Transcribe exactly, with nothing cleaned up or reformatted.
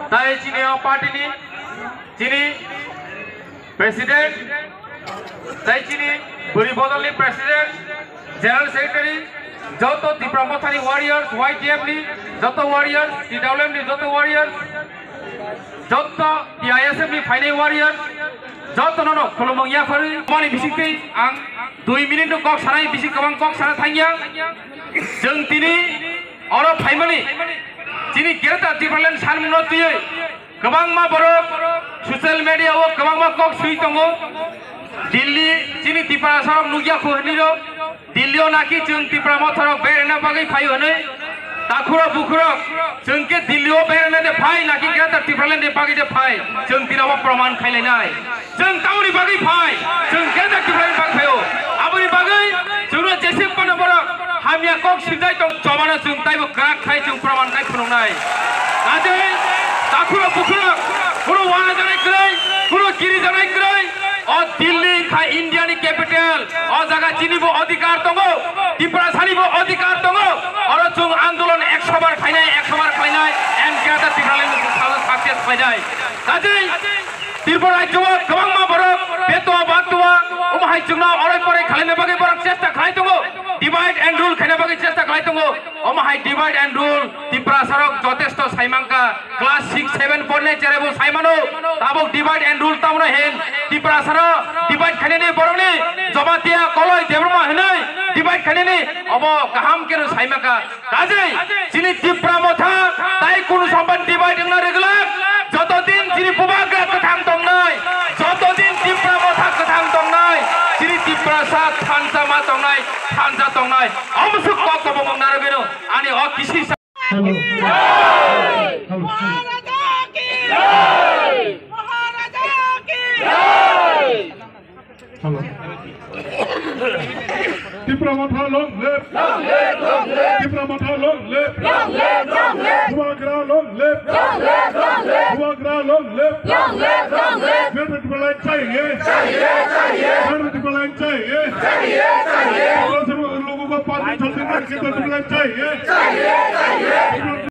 Tai chini o party ni chini president, tai chini bwrwi bodol ni president, general secretary, joto Tipra Motha ni warriors, Y T F ni joto warriors, T W M ni joto warriors, joto T I S F ni phainai warriors, joto no no khulumung yaphari mani bisingtwi ang dui minute no kok sanai, bising kwbang kok sana thangya. Chwng tini oro phaimani chini Greater Tipraland sanmungno twiwi kwbangma borok social media o kwbangma kok swi tongo. Delhi chini Tiprasa rok nukya khu hinwi rok Delhi o naki chwng Tipra Motha rok berna bagwi phaio hinwi. Takhurok bukhurok chwng khe Delhi o berna de phai naki Greater Tipraland ni bagwi de phai, chwng tini obo proman khailainai. Chwng tamoni bagwi phai, chwng Greater Tipraland bagwi phaio. Aboni bagwi chwngno jesem phano borok hamya kok swijai tong, chobano chwng taibo kwrak khai chwng proman khai phunuknai. Kaje takhurok bukhurok, kunu wana janai kwrwi, kunu kiri janai kwrwi, o Delhi kha India ni capital, o jaga chini bo adhikar tongo, Tiprasa ni bo adhikar tongo, oro chwng andolon ekso bar khainai, ekso bar khainai, and Greater Tipraland success khainai. Kaje Tripura rajyo o kwbangma borok betua baktua, omo hai chwngno oroi poroi khalaina bagwi borok chesta khlai tongo, divide and rule khaina bagwi chesta khlai tongo. Omo hai divide and rule Tiprasa rok jotesto saimangkha, class six seven pornai cherebo saimano, tabok divide and rule tamno hin Tiprasa rok divide khainani borokni Jamatia Koloi Debbarma hinwi divide khainani obo kaham khe saimangkha. Kaje chini Tipra Motha tai kunu sompan divide wngna reglak. Joto din chini bubagra kwthang tongnai, joto din Tipra Motha kwthang tongnai, chini Tiprasa thansa ma tongnai, thansa tongnai. Omo suk kok kobong wngna regwino ani o kisi sa- Hello. Hello. Maharaja ki jai! Maharaja ki jai! Hello. Tipra Motha long live. Long live, long live. Tipra Motha long live. Long live, long live. Bubagra long live. Long live, long live. Bubagra long live. Long live, long live. Greater Tipraland chahiye. Chahiye, chahiye. Greater Tipraland chahiye. Chahiye, chahiye. Logo ko paanch sal se Greater Tipraland chahiye. Chahiye, chahiye.